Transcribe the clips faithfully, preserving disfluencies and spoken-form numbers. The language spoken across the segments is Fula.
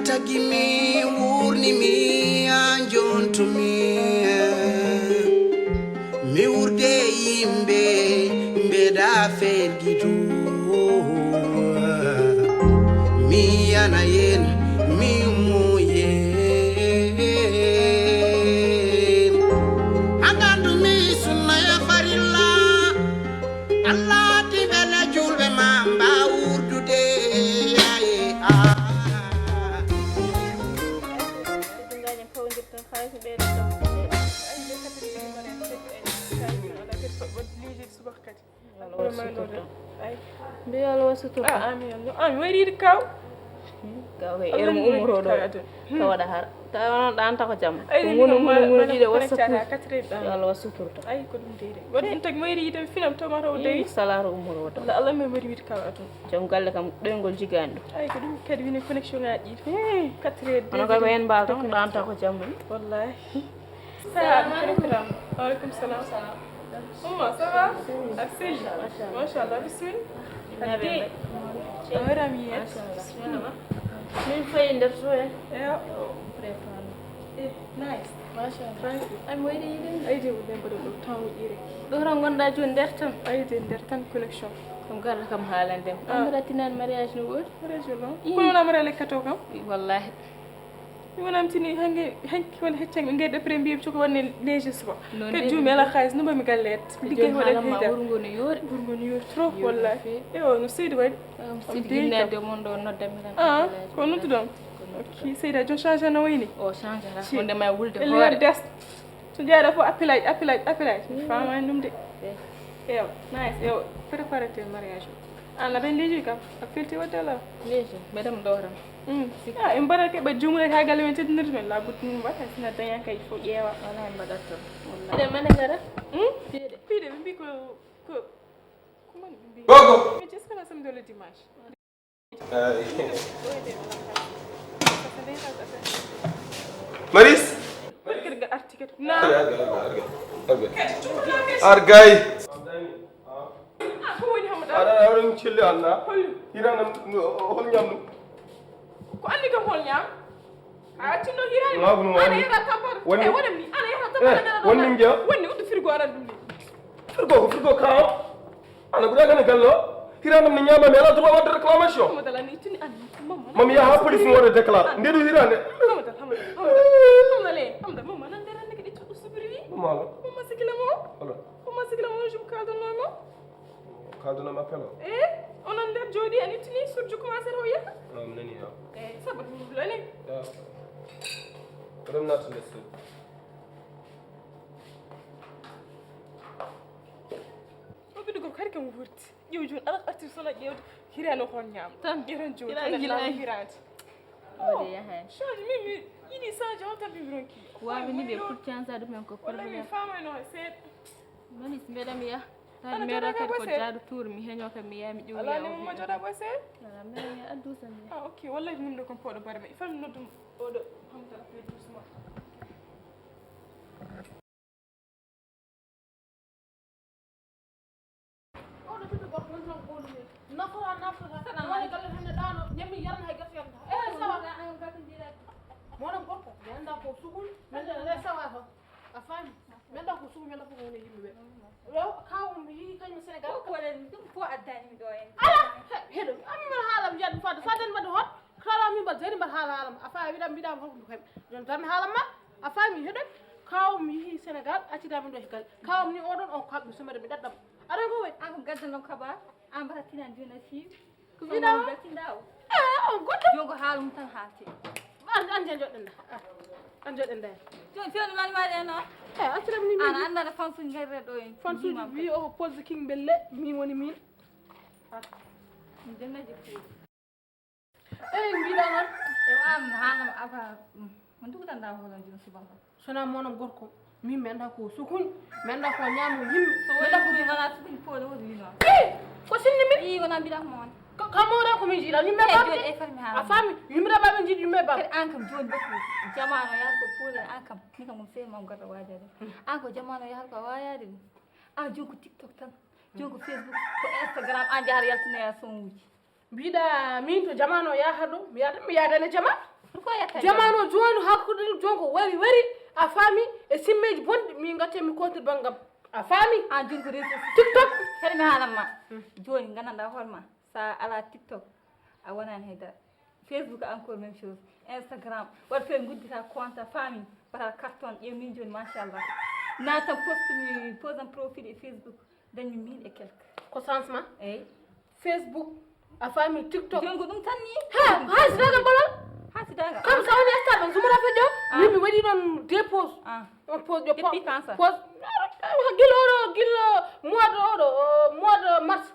Tagi mi wurni mi a jontumi. Mi wurde yimɓe mbeɗa fergidu. Mi yana yen mi muyen. Agandu mi sunna ya farilla. Allah ti bela julɓe ma mba wurdude. Yaye, ah. Ay, nde kadi ɗum mbaɗen kadi, ay, kadi ɗum ala kadi ko waɗi liijeeji subaka kadi. Yo Allah waɗ sutur tan. Ay. Mbi yo Allah waɗ sutur tan. Ah, amin. Amin. Wayri yiɗi kaw. Kaw kay, ere mo ummoto ɗo. Ka waɗa hara. Tawa noon ɗanta ko jamma. Ay, ko ngunu, ngunu, ngunu ɗiɗo waɗ sutur. Yo Allah waɗ sutur tan. Ay, ko ɗum de. Waɗi ɗum tagi wayri yiɗi finam to mata o dewi. Salaaro ummoto o tan. Allah, Allah mi wayri yiɗi kaw aduna. Joom galle kam ɗoyngol jigaani ɗum. Ay, ko ɗum kadi woni connexion ŋaaji ɗi. Quatre heures, deux heures. Kono kay ko en mbaal tan, ɗanta ko jamma ni. Wallahi. Salamu alaikum. Wa alaikum salam. Umma, ça va? Aɗa selli? Machallah, bismilla. Adde. A waɗaama yiyeede. Min fayi nder to e. Eyo. Préparé. Eh, nice. Machallah. Thank you. Ay, mo yiɗi yiɗi. Ay, de, ɓe mbaɗa ɗo temps uji rek. Ɗo tan ngonɗa jooni nder tan? Ay, de, nder tan connexion. Ɗum garata kam haalande. Ah. Amira tinani mariage no woodi. Mariage o non? Ii. Kono wona mariage lekkato kam? Ii, wallahi. Mi wonamtini hange, hanki woni heccanmi ngey ɗo premier cuko wonne neige suba. Kadi jumi ala xaalis no mbami gallet. Ligge hoɗa hida. Wurgo no yori. Wurgo no yori trop wallahi. E o no seydi waɗi. Seydi yinnede mon ɗo noddamiran. Ah, ko nodduɗon? Ok, seydi a jon change no wayni? O change ra. Wonde ma wulde hoore. Des. So jeeɗa fof appelage, appelage, appelage. Mi faamaani ɗum de. Eyo, nice. Eyo, préparé te mariage o. An aɗa anndi leydi kam, a felti waɗde alaa? Leydi, mbeɗa mi ɗo tan. Mm. Ah, en mbaɗat ke ɓe juumre haa galle men teddinirde men, la butte mum mbaɗa, sina daña kay fof ƴeewa. Wala en mbaɗat tan. Wallahi. Piɗe mane ngara? Hmm? Piɗe. Piɗe ɓe mbi ko, ko, ko man ɓe mbi? Gogo. Mi est-ce que la semaine de le dimanche? Maris? Argay. Aɗa aɗa celli anna. Hirana hol ñamdu. Ko anni kam hol ñam? A accinno hirani. Ana yara tabar. Wonni. Eh, wonam ni. Ana yara tabar. Wonni ngiya. Wonni uddu frigo aran ɗum ni. Frigo ko frigo kawo. Ana guda gana gallo. Hiranam ne ñama mi ala droit wadde réclamation. Hamadala ni tuni an. Mami ya ha police mo wadde déclare. Ndedu hirande. Hamadala, hamadala, hamadala. Hamadala, hamadala, mama nan dara nake ɗi cuɗu subiri wi. Mama la. Mama sikila mo. Wala. Mama sikila mo jum kaldo no mo. Kaldo no appel o. Eh, onon nder jooɗi a nittini surju commencé to yaha. Ah, mi nani ya. Eh, sabu ɗum lani. Ya. Rem natu le su. O ɓiɗɗo gorko hari kam wurti. Ƴeew jooni, ala artir sona ƴeewde, hirano hon ñaam. Tan. Ƴeewtan jooni, hirani tan gila laamu ay. Hirande. Wode yahay. Change, min mi yiɗi change, on tan mi ronki. Wawi ni ɓe pour change ɗum en ko problème. Wallahi mi famayno hay seeɗa. Manis mbeɗa mi yaha. Tan mi meɗa kadi ko jaadu tour, mi heño kam mi yaha mi ƴeewi. Ala ni mo joɗa boy seeɗa. Ala mi yaha addu tan mi yaha. Ah, ok, wallahi min ɗo kon poɗo bare mi. Fam noddum oɗo hamtal pe doucement. Oɗo ɓiɗɗo gorko woni tan ɓoolu ni. Nafora, nafora. Woni galle tan ne ɗaano, ñammi yarna hay gerte yarna. Eh, sawa. Moɗon gorko, mi annda ko sukun, mi annda le sawa ko. A faami? Mi annda ko sukun, mi annda ko woni yimɓe ɓe. Yo, kaw mi yi kañum Sénégal. Ko koɗen ɗum ko addani mi ɗo en. Ala, he-, heɗo, ammi mbaɗa haala mi jaɗi fadde, fadde mbaɗi hot. Kala min mbaɗa jari mbaɗa haala haala ma. A faami wiɗam mbiɗam hol ko kam. Jon tan haala ma. A faami heɗen. Kaw mi yi Sénégal, accida min ɗo he galle. Kaw mi ni oɗon on kam mi sumere mi ɗaɗɗam. Aɗa ko woni? An ko gaddanɗon kabar, an mbata tinan joni a fiiwi. Ko mbiɗa o? Gatinɗa o. Eh, on goɗɗo. Jogo haala mum tan haalti. An, an jan joɗɗen da. Ah, an joɗɗen da. Joni fewno mami waɗi en o? Eh, acciram ni. An annda fansuji ngari ɗo en. Fansuji wi o ko pose king belle, min woni min. Ah. Min dennaji ko. Eyi, mbiɗa noon. E an, haanam aba, mm, on tugutanɗa hono jooni subaka. Sona mono gorko, min mi annda ko sukuñ, mi annda ko ñaamo yimɓe. So woni sukuñ, wona sukuñ poole woni wino. Eyi, ko sinni min? Eyi, wona mbiɗa ko mawon. Ka, ka mawɗa ko min jiiɗa, yimɓe baɓe. Eyi, joni e fami haala. A faami, yimɓe baɓe jiiɗi yimɓe baɓe. Kadi an kam joni bakku, jamaano yaha ko poole, an kam, min kam on sey mam garɗo waajade. An ko jamaano yaha ko a waayaade ɗum. An joni ko TikTok tan, joni ko Facebook, ko Instagram, an jahata yaltinoya son uji. Mbiɗa min to jamaanu o yaha ɗo, mi yahata, mi yahata ne jamaanu. Ko yatta jamaano jooni hakkude ɗum jonko wari wari a faami e simmeeji bonɗi min gatte mi kontir banngam a faami. An joni ko réseau TikTok. Kadi mi haalan ma joni gandanɗa hoore ma sa ala TikTok a wonani haydara. Facebook encore même chose. Instagram waɗa fere guddita compte a faami bata carton ƴeew min joni machallah natan poste mi posan profil e Facebook dañmi mille et quelque. Ko changement. Eyyi. Facebook a faami TikTok. Joni ko ɗum tan ni. Ha ha sidaga balal. Ha sidaga kam sa woni stade on sumata feƴƴo. Min mi waɗi ɗon deux pause. On pause ƴo pause. Gila oɗo gila mois de oɗo mois de mars.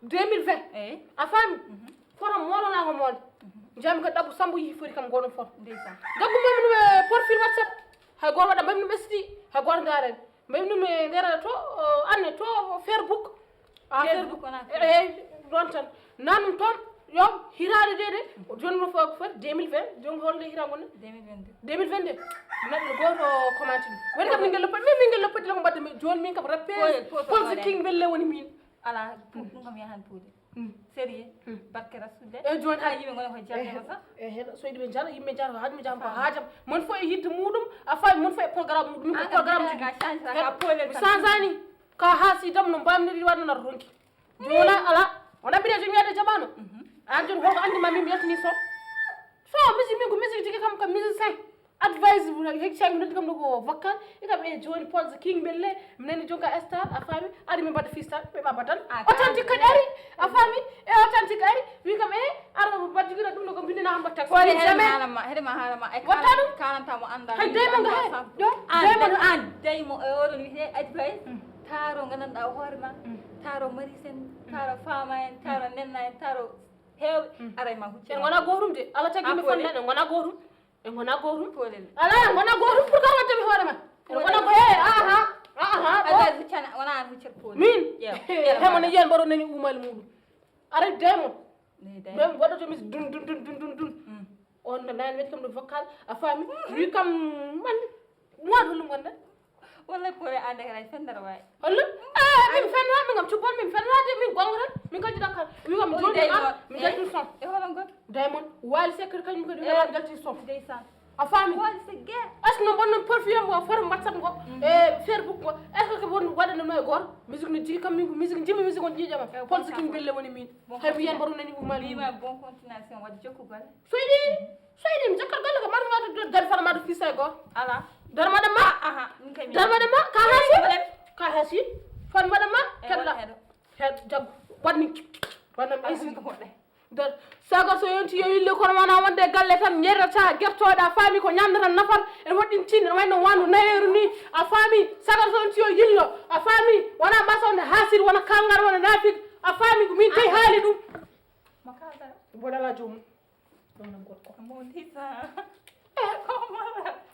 Deux mille vingt. Eyyi. A faami. Foto moolanaango moole. Njami ko ɗaɓɓu sambo yihi foti kam goɗon foto. Ndeysan. Jaggu mbaymi ɗum e profil WhatsApp. Hay gooto waɗa mbaymi ɗum e siti hay gooto ndaarani mbaymi ɗum e nder to anne to Facebook. A Facebook wona eyyi ɗon tan nan ɗum toon yo hiraade de de. Joni no fo foti deux mille vingt joni holde hira ngonne. Deux mille vingt deux. Neɗɗo gooto commenté ɗum woni kam ɓinngel loppa min ɓinngel loppati lako mbaɗde joni min kam rappel. Pose king belle woni min. Ala ɗum kam yahan puude. Sérieux. Barke rasulde e joni ala yimɓe gona ko jardema sa. E heɗo soydi ɓe jara yimɓe jara ko haajum jam ko haajam mon fof e yidde muɗum a fawi mon fof e programme muɗum ko programme ka change ka polel mi change ani. Ka ha si dam no mbamniri waɗa nata ronki jona ala o ɗaɓɓiɗe jom wiyade jaɓano. An joni holko andi ma min mi yaltini son. So musique min ko musique tigi kam ko musicien. Advice hecci mi noddi kam ɗo ko vocal e kam e joni pose king belle mi nani jonka star a faami ari mi mbaɗa fistal ɓe ma badan authentique kadi ari a faami e authentique ari wi kam e ara mbaɗ jogino ɗum ɗo ko mbindina hamba tax wala heɗema haalama heɗema haalama e watta ɗum kalanta mo anda hay daymo nga hay ɗo daymo an daymo e oɗon wiyete advice taro gandanɗa hoore ma taro mari sen taro faama en taro nenna en taro heewɓe aray ma hucci en gona gotum de ala tagi mi fonda en gona gotum. En gona gotum. Ala en gona gotum pour ka watta mi hoore ma. En gona go eh aha aha. Ala huccana wona an huccir poli. Min. Hemo ne yen baro nani umal muɗum. Ara demon. Mem waɗa to mis dun dun dun dun dun dun. On na nan wet kam do vocal a fami. Wi kam man. Mo do lum gonda. Wallay pore ande kala fendere way. Hollo? Eh min fenwa min kam cubon min fenwa de min gongre min ko jida kala. Min kam joni am min jati son. E holon gon? Diamond wali secret kanyum ko dum wala jati son. Ndeysan. A fami? Wali se ge. Est-ce que no bonnon perfume mo for WhatsApp go? E Facebook go. Est-ce que won wada no e gor? Musique no jigi kam min musique jimi musique on jijama. Pol sikin belle woni min. Hay mi yan baru nani umali. Bon continuation wadi jokku gol. Soydi. Soydi mi jakkal galle ko marmi wata dal fana madu fisa go. Ala. Darma da ma. Aha. Darma da ma ka hasi. Ka hasi. Fan mada ma kala. Head jaggu. Wanni. Wanna mi isi. Dar sagar so yonti yo yille kono wona wonde galle tan ñerrata gertoɗa faami ko ñamde tan nafat en woɗɗintin ene wayno wandu nayeru ni a faami sagar so yonti yo yillo a faami wona mbasa wonde hasir wona kalngal wona nafik a faami ko min tawi haali ɗum. Mboɗa ala joomum. Ɗonam gorko. Mo disa.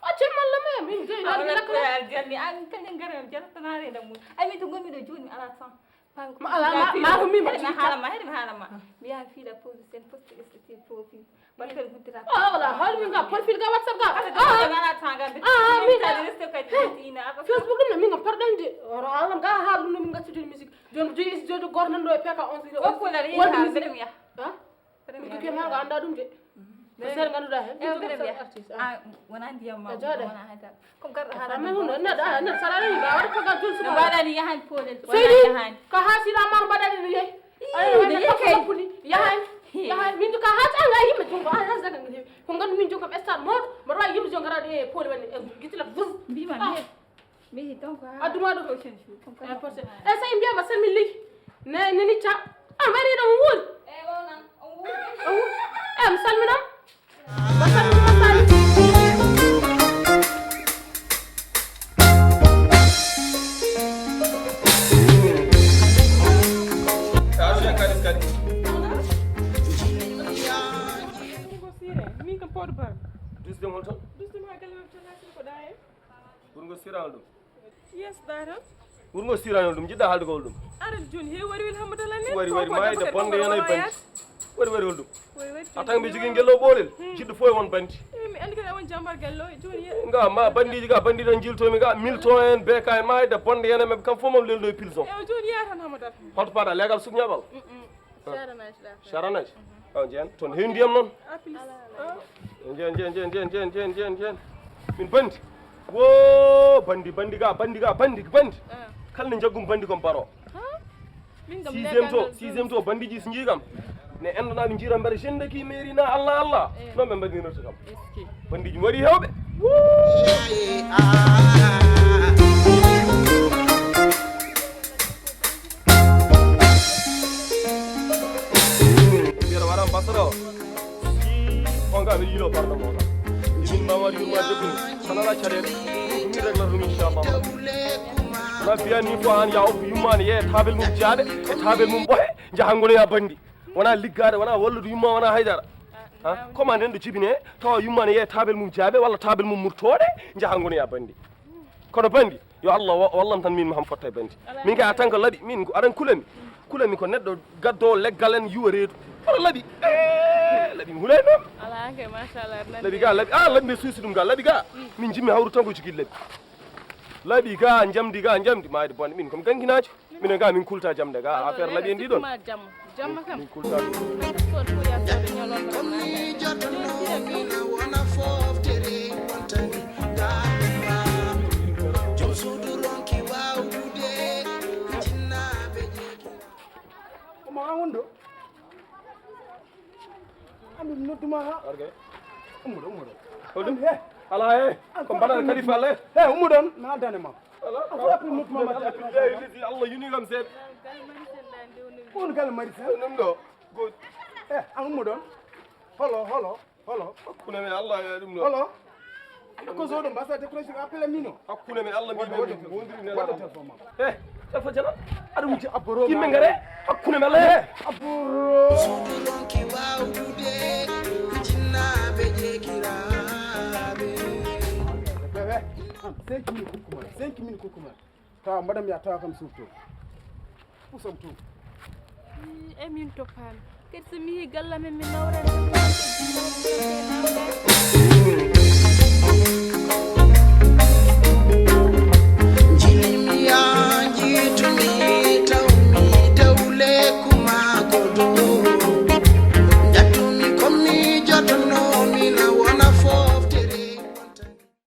Acce malla me min dey lan lakko. Aljanni an kañum garam jartanare da mun. Ay min to gonmi ɗo joni mi ala tan. Ma ala ma ma ko min mi hala ma hede mi hala ma. Mi yaha fiila pose sen poste esthétique profil. Barkal guddira. Ah wala hol min ga profil ga WhatsApp ga. Ah mi ta reste ka dina. Facebook ɗum min ga pardon de. Oro alam ga ha ɗum min ga tudin musique. Joni joyi isi jojo goto nan ɗo e P K on. O ko la ri ha beɗum ya. Ha? Ko ke ma ko anda ɗum de. Ko ser ganduɗa hen. E ko beɗum ya. Ah wona ndiyam ma wona hayta. Comme garɗo ha. Amma ɗum ɗo neɗɗo a neɗɗo sara ni ba waɗa ko ga jul suba. Mbaɗani yahan polel. Seydi ka ha sila mar mbaɗani no yehi. Ay ne kay puni yahan. Yahan min ka ha tanga yimɓe jungo a ha zaga ngi ko gandu min jungo star mo mbaɗa yimɓe jungo raɗe e pole wani gitila bus. Mbima mi. Mihi donc adduma ɗo e porte e sey mbiyama sami ley ne neni ca a mari ɗo wul. E mi salminam. Min kam pooɗo baam. Dusde mo toon. Dusde mo ha galle mabɓe tan ha sila ko ɗa en. Wuro ngo sirano ɗum. Yes ɗa tan. Wuro ngo sirano ɗum jiɗɗa haalde ko ɗum. Aɗa joni he wari wel hammadala ne. Wari wari mayde bonde yana e bandi. Wari wari holɗum. A tan mi jogui gello ɓoolel jiɗɗo fof e won bandi. Mi andi kadi awon jambar gello joni. Nga ma bandiji ga bandi ɗon jiltomi ga milton en beka en mayde bonde yana mabɓe kam fof mam leldo e pilson. E joni ya tan hammadal. Holto paɗa legal sukñaɓal. Saranaji. O jeen toon hewi ndiyam noon. Aplis. Njen, njen, njen, njen, njen, njen, njen, njen. Min bandi. Wo bandi, bandi ga, bandi ga, bandi, bandi. Ah. Kala ne jaggum bandi kon baro. Ha? Min kam sixième to, legal sixième to, bandiji so njii kam. Ne enɗo na ɓe njira mbeɗa jende ki mairie na Allah, Allah. Eh. Non ɓe mbaɗi nirta kam. Est-ce que? Bandiji mbaɗi hewɓe. Woo! Mbiyata waɗan basara o. On ka ɓe yilo parɗo mo ka. Ibn Mamad yurma debbo. Sanana caɗeɗe. Ko min regla ɗum inchallah. Na biya ni ko an ya o yumma ne yeeya tabel mum jaaɓe e tabel mum ɓohe, njaha ngonoya bandi. Wona liggaade, wona wallude yumma, wona haydara. Ha? Commande en ɗo jibine, tawa yumma ne yeeya tabel mum jaaɓe walla tabel mum murtooɗe, njaha ngonoya bandi. Kono bandi, yo Allah wa-, wallam tan min mi ham fotta e bandi. Min kay a tan ko laɓi, min ko aɗan kulami. Kulami ko neɗɗo gaddo leggal en yuwa reedu. Kono laɓi, eh, laɓi mi hulay noon. Ala an kay, machallah, aɗa nandi. Laɓi ga, laɓi, ah, laɓi mbe suusi ɗum ga, laɓi ga. Min jimmi hawru tan ko jogii laɓi. Laɓi ga, njamdi ga, njamdi, maayde bonde. Min komi ganginaajo. Minen ga min kulta jamde ga, affaire laɓi en ɗi ɗon. Jamma kam. Min kulta ɗum. Ko ɗum ya soɓe ñolon ko. Kono ni jotno mina wona foftere wontani. Ga ma. Jom suudu ronki wawude. Jinnaaɓe jeeki. Ko ma won ɗo? Ami mi nodduma ha. Warge. Ummuɗo, ummuɗo. Ko ɗum? He. Ala he. Ko mbaɗan kadi falle. He, ummuɗon, na addane ma. Ala. An fof appel nodduma ma. Billahi lezi Allah yuni kam seeɗa. Ko on gal mari sen? Ɗum ɗo. Go. He, an ummuɗon. Holo, holo, holo. Hakkunde men Allah ya ɗum ɗo. Holo. Ko so ɗum basa décroché appel mino. Hakkunde men Allah mbiɗo min wondiri ne. Wadde téléphone ma. Eh, téléphone jana. Aɗa wujja abboro. Yimɓe ngare. Hakkunde men Allah. Eh, abboro. Suudu ronki wawude. Jinnaaɓe jeekiraaɓe. Bébé, cinq minutes kukkuma. Cinq minutes kukkuma. Tawa mbaɗam ya tawa kam suuto. Pusam tu. E min toppaan. Kadi so mi yehi galle amen, mi nawran.